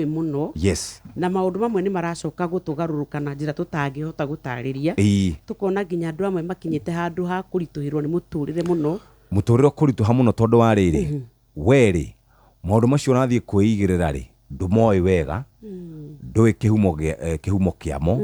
Mũno. Na maũndũ mamwe nĩ maracoka gũtũgarũrũka na njĩra tũtangĩhota gũtarĩria. Tũkona nginya andũ amwe makinyĩte handũ ha kũritũhĩrwo nĩ mũtũrĩre mũno. Mũtũrĩre ũkũritũha mũno tondũ wa rĩrĩ, we rĩ, maũndũ macio ũrathiĩ kwĩigĩrĩra rĩ, ndũmoĩ wega, ndũĩ kĩhumo gĩa, eh, kĩhumo kĩamo,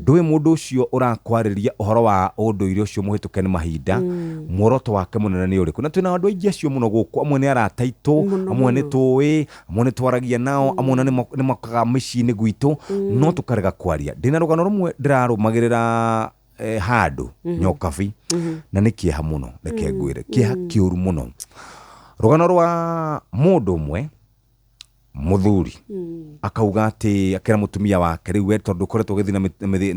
ndũĩ mũndũ ũcio ũrakwarĩria ũhoro wa ũndũire ũcio mũhĩtũke nĩ mahinda, muoroto wake mũnene nĩ ũrĩkũ. Na twĩna andũ aingĩ acio mũno gũkũ, amwe nĩ arata aitũ, Mũno, amwe nĩ mũno. tũĩ, amwe nĩ twaragia nao, amwe ona nĩ mokaga mĩciĩ-inĩ gwitũ, no tũkarega kwaria. Ndĩna rũgano rũmwe ndĩrarũmagĩrĩra handũ Nyokabi, na nĩ kĩeha mũno, reke ngwĩre, kĩeha kĩũru mũno. Rũgano rwa mũndũ ũmwe mũthuri akauga atĩ akĩra mũtumia wake, rĩu we tondũ ũkoretwo ũgĩthiĩ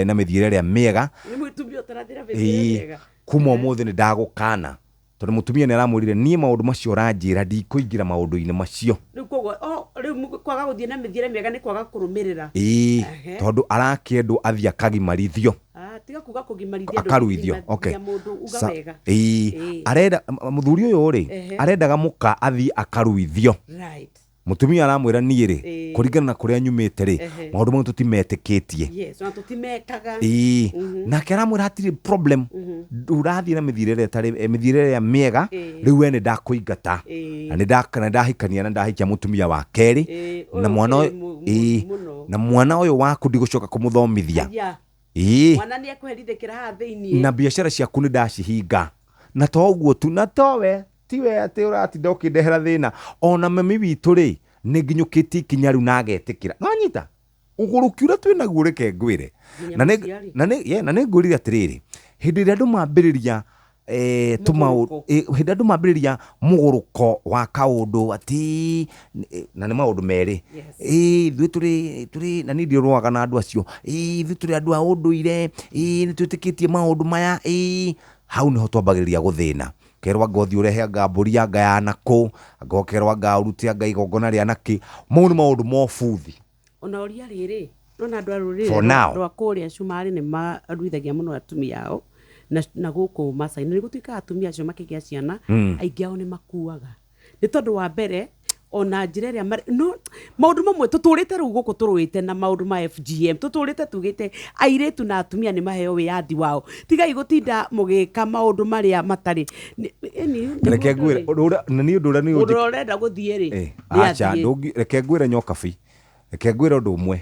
na mĩthiĩre ĩrĩa mĩega, Nĩ mũtumia ũtarathira mĩthiĩre mĩega. Kuma ũmũthĩ nĩ ndagũkana, tondũ mũtumia nĩ aramwĩrire, niĩ maũndũ macio ũranjĩra ndikũingĩra maũndũ-inĩ macio. Rĩu koguo rĩu kwaga gũthiĩ na mĩthiĩre mĩega nĩ kwaga kũrũmĩrĩra. Ĩĩ, tondũ arakĩendwo athiĩ akagimarithio. Ah, tiga kuga kũgimarithia andũ, Akaruithio. kũgimarithia mũndũ, uga wega. Arenda mũthuri ũyũ rĩ, arendaga mũka athiĩ akaruithio. Mũtumia aramwĩra, niĩ rĩ, kũringana na kũrĩa nyumĩte rĩ, maũndũ mau tũtimetĩkĩtie. Yes, ona tũtimekaga. Ĩĩ, nake aramwĩra hatirĩ problem, ũrathiĩ na mĩthiĩre ĩrĩa ĩtarĩ mĩthiĩre ĩrĩa mĩega. Rĩu we nĩ ndakũingata na nĩ ndahikania na ndahikĩa mũtumia wa kerĩ na Ũyũ mwana ũkĩrĩ ũyũ mũno. Na mwana ũyũ waku ndigũcoka kũmũthomithia. Aya. Mwana nĩ ekũherithĩkĩra haha thĩiniĩ. Na biacara ciaku nĩ ndacihinga, na to ũguo tu, na towe tiwe atĩ ũratinda ũkĩndehera thĩna, ona mami witũ rĩ, nĩ nginyũkĩtie ikinya rĩu na agetĩkĩra. Nĩwanyita ũgũrũki ũrĩa twĩ naguo? Reke ngwĩre. Nginya Na nĩ mũciari. Na nĩ yeah, na nĩ ngwĩrire atĩrĩrĩ, hĩndĩ ĩrĩa andũ mambĩrĩria tũmaũ Mũgũrũko. Hĩndĩ ĩrĩa andũ mambĩrĩria mũgũrũko wa kaũndũ atĩ na nĩ maũndũ merĩ, ithuĩ tũrĩ na niĩ ndirũaga na andũ acio, ithuĩ tũrĩ andũ a ũndũire, nĩ twĩtĩkĩtie maũndũ maya, hau nĩho twambagĩrĩria gũthĩna. Kerwo anga ũthiĩ ũrehe anga mbũri anga ya nakũ, anga ũkerwo anga ũrute anga igongona rĩa nakĩ. Mau nĩ maũndũ ma ũbuthi. Ona ũria rĩrĩ, nona andũ a rũrĩrĩ For now. Rwa kũrĩa Cumarĩ nĩ maruithagia mũno atumia ao na gũkũ Masai. Na nĩ gũtuĩkaga atumia acio makĩgĩa ciana, aingĩ ao nĩ makuaga. Nĩ tondũ wa mbere, ona njĩra ĩrĩa marĩ, no maũndũ mamwe tũtũrĩte rĩu gũkũ tũrũĩte na maũndũ ma FGM, tũtũrĩte tugĩte airĩtu na atumia nĩ maheo wĩyathi wao. Tigai gũtinda mũgĩka maũndũ marĩa matarĩ. Nĩ Reke mũndũ ngwĩre rĩ, ũndũ ũrĩa na niĩ ũndũ ũrĩa nĩ mũndũ ũrĩa ũrenda gũthiĩ rĩ, nĩ aca athiĩ. Reke ngwĩre, Nyokabi, reke ngwĩre ũndũ ũmwe.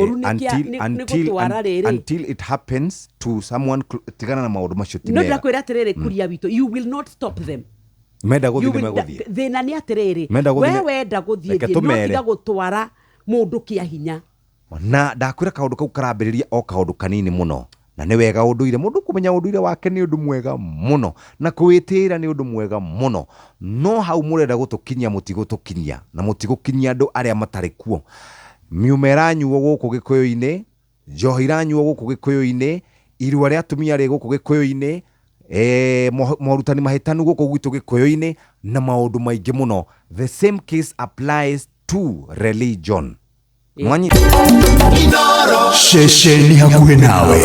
Ũru nĩ nĩ gũtwara rĩrĩ. Until it happens to someone, tigana na maũndũ macio, ti No mega. Ndĩrakwĩra atĩrĩrĩ, kuria witũ, you will not stop them. Menda You gũthiĩ nĩ megũthiĩ. Thĩna nĩ atĩrĩrĩ, Menda gũthiĩ we wenda gũthiĩ, Reke thiĩ, no tũmere. tiga gũtwara mũndũ kĩa hinya. Na ndakwĩra kaũndũ kau karambĩrĩria o kaũndũ kanini mũno, na nĩ wega ũndũire, mũndũ kũmenya ũndũire wake nĩ ũndũ mwega mũno, na kwĩtĩĩra nĩ ũndũ mwega mũno, no hau mũrenda gũtũkinyia mũtigũtũkinyia, na mũtigũkinyia andũ arĩa matarĩ kuo. Miuma ĩranyuo gũkũ gĩkũyũ-inĩ, njohi iranyuo gũkũ gĩkũyũ-inĩ, irua rĩa atumia rĩ gũkũ gĩkũyũ-inĩ, morutani mahĩtanu gũkũ gwitũ gĩkũyũ-inĩ, na maũndũ maingĩ mũno. The same case applies to religion. Mwanyita? Ceceni hakuhĩ nawe.